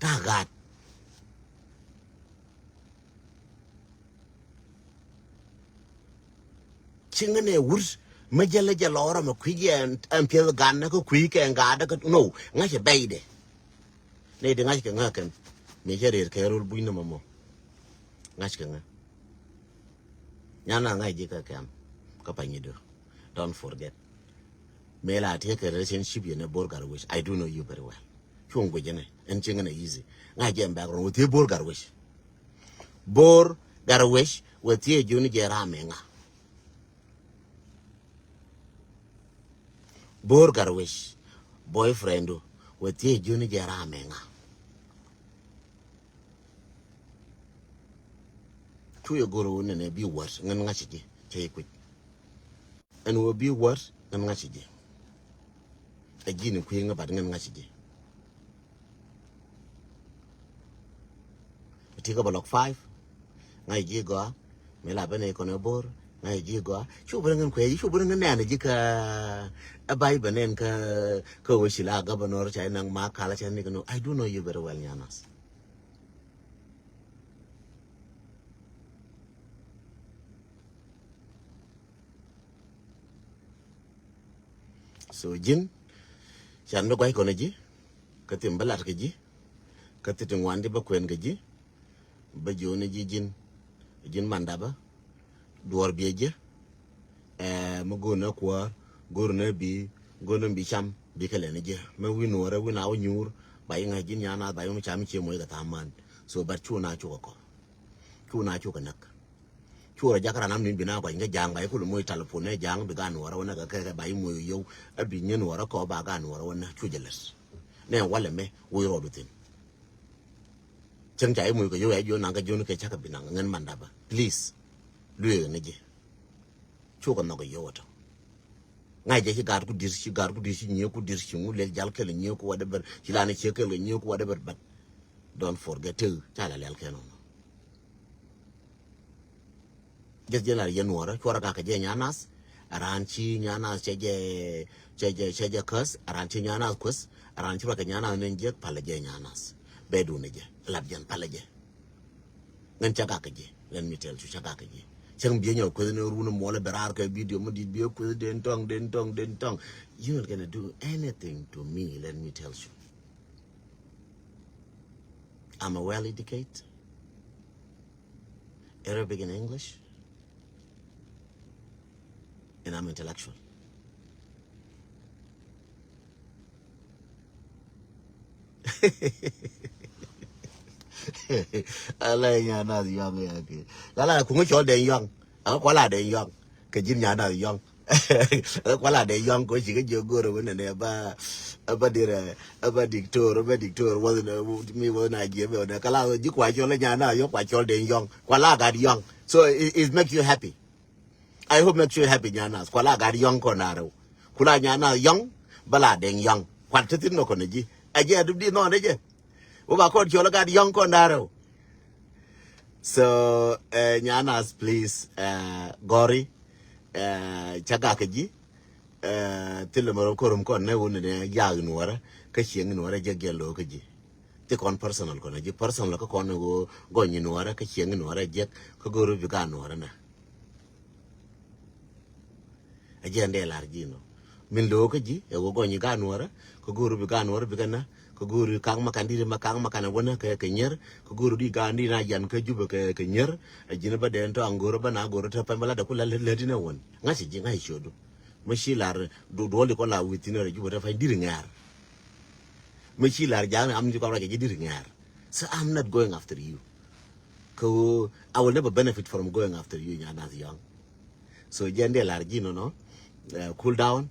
Ta gat. Ci ŋän ɛ wut mi jälä jɛ lɔrä mɛ kui̱ jɛ ɛn piɛth gan kä kui̱ kɛ ŋa̱t kä, no, ŋa̱c ɛ bɛy dɛ. Nɛy ti ŋa̱c kɛ ŋä kɛn mi cä rëër kɛ rol buny ni mɔmɔ. Ŋa̱c kɛ ŋä. Nyan na ŋa̱c ji̱ kɛ kɛn kä Panyido. Don't forget. Mëë la tiee kɛ relationship yɛn ɛ Bor Garwec. I do know you very well. Cuɔ̱ŋ guic ɛnɛ ɛn cieŋ ɛnɛ easy. Ŋa̱c jɛ ɛn background wä thiee Bor Garwec. Bor Garwec wä thiee ji̱ wä ni jɛ ram ɛ ŋa. Bor Garwec boyfriend du wä thiee ji̱ wä ni jɛ ram ɛ ŋa. Cu yɛ go̱r wä nɛnɛ bi wäär ŋän ŋa̱c ji̱ cä yɛ kui̱c. Ɛn wä bi wäär ŋän ŋa̱c ji̱. Ɛ ji̱n kui̱ ŋä bat ŋän ŋa̱c ji̱. Ti kä bä lɔk five. Ŋa̱c ji̱ gɔaa. Mi la ben i̱ kɔn ɛ Bor ŋa̱c ji̱ gɔaa. Cu ben ŋän kuɛ cu ben ŋän nɛn ji̱ kä ɛ bay ben nɛn kä kä wä ci la governor ca inaŋ ma kala ca ni kä no. I do know you very well, Nyanas. So ji̱n can bi gua̱c kɔn ji̱ kä thim bi lat kɛ ji̱ kä thi ti ŋuan ti bä kuɛn kɛ ji̱. Bä ji̱ wä ni ji̱ ji̱n ji̱n mandapä duɔɔr biɛ ji̱. Ɛ mi go̱o̱r ni kuäär go̱o̱r ni bi go̱o̱r ni bi cam bi kɛ lɛn ji̱ mi wi̱n nuɔrɛ wi̱n a wä nyuur ba yi ŋa̱c ji̱n nyan nath ba yi mi cam cie moc kɛ thaman. So but cu na cukɛ kɔ cu na cukɛ näk. Cu rɔ jakä ran am ni bi na guac ŋä ja̱a̱ŋ ba yi kul moc talipon ni ja̱a̱ŋ bi gan nuɔrɛ wä näk kɛ kɛ ba yi moc yow. Ɛ bi nyän nuɔrɛ kɔ ba gan nuɔrɛ wä näk cu jɛ lät. Nɛ walɛ mɛ woc rɔɔdu thin. Cäŋ ca i̱ moc kɛ yio̱w ɛ jiɔn naŋ kɛ jiɔn kɛ cakɛ bi naŋ ŋän mandapä. Please. Lueek ni jɛ. Cukɛ nhɔk kɛ yio̱w ɛ tɔ. Ŋa̱c jɛ ci gaat ku di̱r ci gaat ku di̱r ci nyiee ku di̱r ci ŋu lel jal kɛl nyiee ku whatever ci lan ciek kɛl kɛ nyiee ku whatever, but don't forget tëë ca la lɛl kɛn ɔnɔ. Jɛ jɛ lar yɛ nuɔrä cuɔrɛ gak kɛ jɛ nyanas. A raan ci nyanas cɛ jɛ, cɛ jɛ, cɛ jɛ käs. A raan ci nyanas kuäs. A raan ci ruac kɛ nyanas ni jek palɛ jɛ nyanas. Bɛ dun ni jɛ lat jɛn palɛ jɛ. Ŋän cɛ gak kɛ jɛ. Let me tell you, cɛ gak kɛ jɛ. Cɛŋ biɛ nyɔk kuäth ni run muɔlɛ bɛ raar kɛ video mi dit biɛ kuäth den tɔŋ, den tɔŋ, den tɔŋ. You're not gonna do anything to me, let me tell you. I'm a well educated, Arabic and English, and I'm intellectual. Ala nya na yɔŋ ya ke. Kala kuŋu cɔl den yɔŋ. Aka kuala den yɔŋ. Kɛ ji̱n nyan a yɔ̱ŋ. Kuala dee yɔ̱ŋ kɛ ci kɛ jiök go̱o̱r ɛ wä nɛnɛ ba, ba dirɛ, ba diktor, ba diktor wä mi wä na jiɛ bɛ wä nɛ kala ji̱ kua cɔl nyan a yɔ̱ŋ kua cɔl dee yɔ̱ŋ. Kuala gat yɔ̱ŋ. So it, it makes you happy. I hope makes you happy nyan a kuala gat yɔ̱ŋ kɔn a rɛw. Kula nyan a yɔ̱ŋ ba la dee yɔ̱ŋ. Kual ti thin nɔ kɔn a ji̱. A jiɛ a dup di nɔ dee jɛ. Wä ba kɔn cɔl gat yɔ̱ŋ kɔn a rɛw. So, eh, nyanas, please, eh, gɔri, eh, cä gak kä ji̱, eh, thilɛ mɛ rɔ korum kɔn nɛ wun nɛ yak nuɔrɛ kä cieŋ nuɔrɛ jek jɛ lo̱o̱ kä ji̱. Thi kɔn personal kɔn ji̱ personal kä kɔn nɛ wun gɔny nuɔrɛ kä cieŋ nuɔrɛ jek kä go̱o̱r bi gat nuɔrɛ nɛ. A jiɛn dee lar ji̱ nɔ. Min lo̱o̱ kä ji̱ ɛ wä gɔny i̱ gaat nuɔrä kä go̱o̱r bi gaat nuɔrä bi kɛ na kä go̱o̱r i̱ kaŋ ma kan di̱t ma kaŋ ma kan ɛ wä na kɛ kɛ nyier kä go̱o̱r di gaat di̱t na yan kä Jubɛ kɛ kɛ nyier. A ji̱n bä dee tɔ aŋ go̱o̱r bä na go̱o̱r te pɛn bä la dee ku la lät inɛ wän ŋa̱c ji̱ ŋa̱c ciötdu. Mi ci lar duɔl di kɔ la wi̱i̱ thi̱n rɛ Jubɛ te pɛn di̱t ŋɛ̈r. Mi ci lar ja̱a̱ŋ am ji̱ kɔn rɔ jɛ ji̱ di̱t ŋɛ̈r. So I'm not going after you. Kä I will never benefit from going after you, nyanas yɔ̱ŋ. So jɛn dee lar ji̱ nɔnɔ, eh, cool down.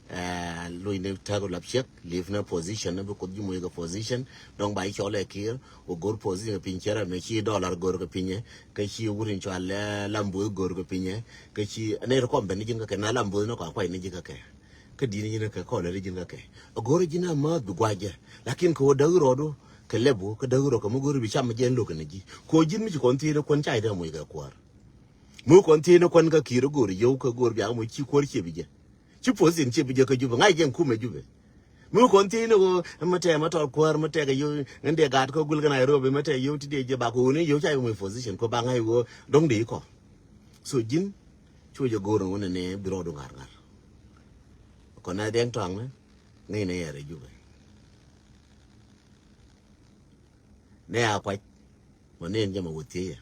Eh, luny ni täk lap ciek, leave ni position ni bi Kuoth ji̱ moc kɛ position. Dɔ̱ŋ ba i̱ cɔl ɛ kiɛɛr wä go̱r position kɛ piny cɛ rɛ mɛ ci dollar go̱r kɛ piny ɛ kä ci wur in cɔal ɛ lam bo̱o̱th go̱r kɛ piny ɛ kä ci nɛ rɛ kɔm ben ni ji̱n kä kɛ na lam bo̱o̱th ni kɔn kuay ni ji̱ kä kɛ. Kä di̱t ni ji̱n kä kɔn lɛ ri ji̱n kä kɛ. A go̱r ji̱n a mäth bi gua̱c jɛ. Lakin kɛ wä däk rɔɔdu kɛ lɛp wä kä däk rɔɔd kɛ mi go̱r bi cam jɛ in lo̱k kɛ ni ji̱ kɛ wä ji̱n mi ci kɔn thiec ni kuän ca jɛ dee moc kɛ kuäär. Mi wä kɔn thiec ni kuän kä ki̱i̱r go̱o̱r yio̱w kä go̱o̱r biak mi ci kuäär ciep i̱ jɛ. Ci position ciep i̱ jɛ kä Jubɛ ŋa̱c jɛ in kumɛ Jubɛ. Mi wä kɔn thiec ni wä mi tɛɛ ma tɔl kuäär mi tɛk yio̱w ŋän dee gaat kä gul kä Nairobi mi tɛk yio̱w ti dee jɛ bak wä ni yio̱w ca yio̱w mi position kɔ bak ŋa̱c wä dɔ̱ŋ dee ikɔ. So ji̱n cu jɛ go̱o̱r ni wä ni ni bi rɔɔdu ŋa̱r ŋa̱r. Kɔn na dɛŋ tɔaŋ ni ŋäc ni yɛr ɛ Jubɛ. Ni a kuac. Mɔ ni in jɛ mɛ wä thiec yɛ.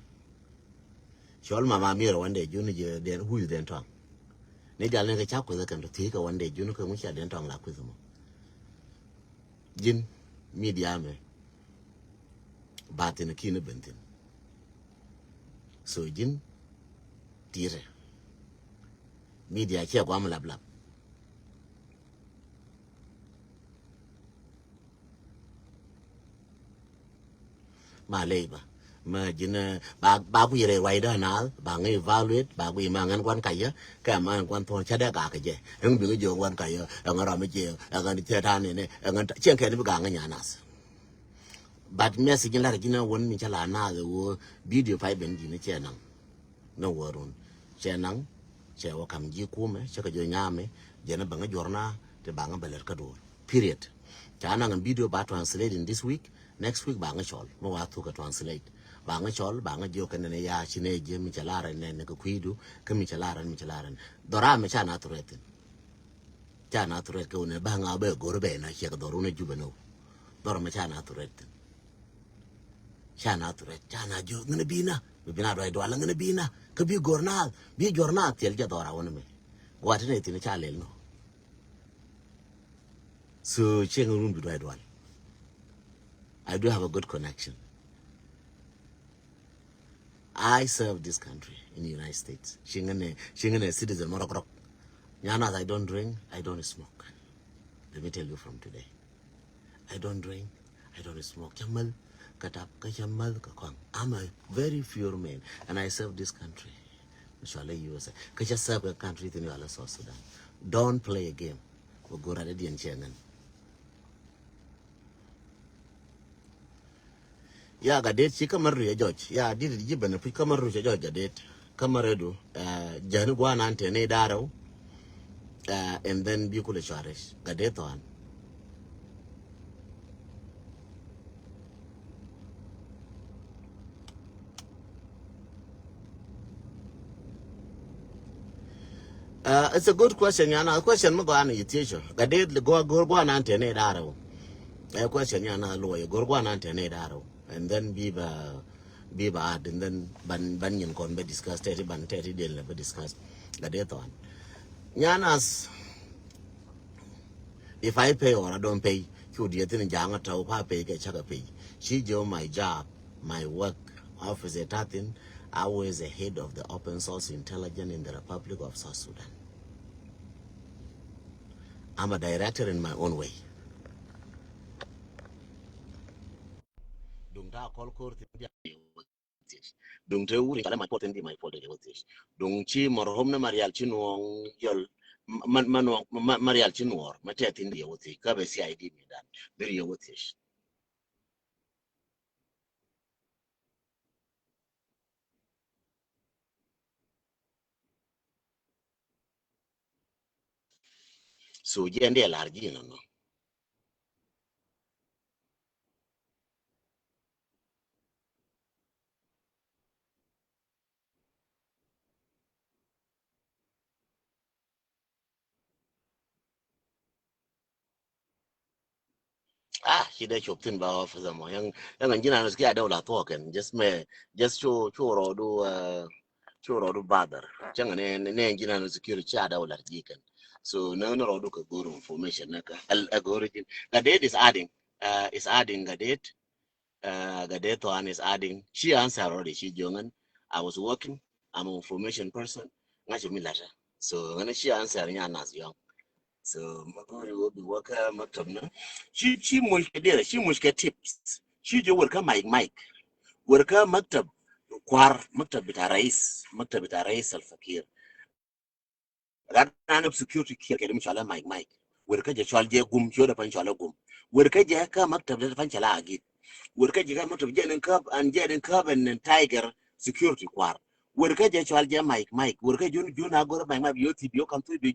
Cɔl mama mi rɔ wan dee jun jɛ dɛn huyu dɛn tɔaŋ. Ni jal ni kɛ ca kueth kɛn tɔ thiec kɛ wan dee jun kɛ ŋu ca dɛn tɔaŋ la kueth mɔ. Ji̱n media mɛ ba thin ki ni ben thin. So ji̱n tirɛ media ciɛ guam lap lap. Ma ley ba ma ji̱n ba ba ku yɛrɛ ruacdä naath ba ŋä evaluate ba ku yɛ ma ŋän guan kayä kɛ ma ŋän guan thuɔ̱n ca dee gak kɛ jɛ. Ɛŋ bi ŋä jiök guan kayä ɛŋ ram mi jiɛ ɛŋ cɛ ta̱a̱ nɛnɛ ɛŋ cieŋ kɛn bi gak ŋä nyanas. But message in lar ji̱n a wän mi ca la naath ɛ wä video pay ben ji̱n cɛ naŋ. Ni wä run cɛ naŋ cɛ wä kam ji̱ kumɛ cɛ kɛ jiɔ nyamɛ jɛn bä ŋä juɔr na ti ba ŋä bɛ lɛt kä duɔr. Period. Ca naŋ video ba translate in this week. Next week ba ŋä cɔl mi wa thuk kɛ translate ba ŋä cɔl ba ŋä jiɔ kɛ nɛn ya ci nɛ jiɛ mi cɛ lar nɛn kɛ kui̱du kä mi cɛ lar mi cɛ lar. Dhɔra mɛ ca na threaten. Ca na threat kɛ wunɛ ba ŋa bɛ go̱r bɛ na ciɛk dhɔr wunɛ Jubɛ nɔ. Dhɔr mɛ ca na threat thin. Ca na threat ca na jiök ŋänɛ bi na bi bi na duay dual ŋänɛ bi na kä bi go̱r na bi juɔr na thiɛl jɛ dhɔr a wunɛ mɛ. Gua̱t ni thin ca lɛl nɔ. So cieŋ run bi duay dual. I do have a good connection. I serve this country in the United States. Cieŋ ŋänɛ cieŋ ŋänɛ citizen mɔ rɔk rɔk. Nyanas, I don't drink, I don't smoke. Let me tell you from today. I don't drink, I don't smoke. Cä mäl kä tap kä cä mäl kä kɔaŋ. I'm a very pure man and I serve this country. Inshallah U S A. Kä cä serve kä country thin yɔala South Sudan. Don't play a game. Wä go̱r adɛ diɛn cɛ ŋän. Ya Gatdet ci kä mär ruic ɛ jɔc. Ya dit ji̱ ben ɛ puc kä mär ruic ɛ jɔc Gatdet. Kä mɛ rɛdu, eh, jäni guanan tɛni da̱rɛw, eh, and then bi kulɛ cuarɛ gat dee thɔan. Uh, it's a good question, yana. Question mi gɔana yi thiecɔ. Gat dee gɔr guanan tɛni da̱rɛw. Eh, question yana luɔyɛ gɔr guanan tɛni da̱rɛw. And then bi ba bi ba ad, and then ban, ban nyin kɔn bɛ discuss tɛti, ban tɛti del na bɛ discuss. Gat dee thɔan. Nyanas, if I pay or I don't pay, cu diɛ thin jaŋa tɔw pa pay kɛ cakɛ pay. Ci jɛ my job, my work, office ɛ tathin, I was the head of the open source intelligence in the Republic of South Sudan. I'm a director in my own way. Duŋ ta kɔl kor thin diɛ. Duŋ te wuri cɔalɛ my fault in di my fault in di wä thiec. Duŋ ci marhum ni Marial ci nuɔŋ yɔl, ma, ma nuɔŋ, ma, Marial ci nuɔr ma tɛth in di wä thiec. Kä bɛ C I D mi dan bir yɛ wä thiec. So jiɛn diɛ lar ji̱ nɔnɔ. Ah, ci dee cop thin ba officer mɔ. Yang, yang ji̱n an security a dee wula thuɔk kɛn. Just mɛ, just cu, cu rɔɔdu, uh, cu rɔɔdu bother. Cäŋ ni, ni, ni ji̱n an security ci a dee wula ji̱ kɛn. So ni, ni rɔɔdu kɛ go̱r information ni kɛ, ɛ go̱r ji̱n. Gat dee is adding, uh, is adding gat dee. Uh, gat dee thɔan is adding. Ci answer already, ci jiɔŋ ɛn. I was working. I'm an information person. Ŋa̱c mi la̱tɛ. So ŋäni ci answer nya nas yɔŋ. So ma go̱ri wä bi wä kä maktab na. Ci, ci muc kɛ diɛrɛ, ci muc kɛ tips. Ci jɛ wär kä Mike Mike. Wär kä maktab kuar, maktab bita rais, maktab bita rais Salva Kiir. Gat nan ɛ security kiɛr kɛ di mi cɔalɛ Mike Mike. Wër kä jɛ cɔal jɛ gum, ciötdɛ pan cɔalɛ gum. Wër kä jɛ kä maktab dɛ pan cɔalɛ agit. Wër kä jɛ kä maktab jɛ ni käp, an jɛ ni käp ɛn tiger security kuar. Wër kä jɛ cɔal jɛ Mike Mike. Wër kä jun, jun a go̱r Mike Mike bi yothi bi yokam thuy bi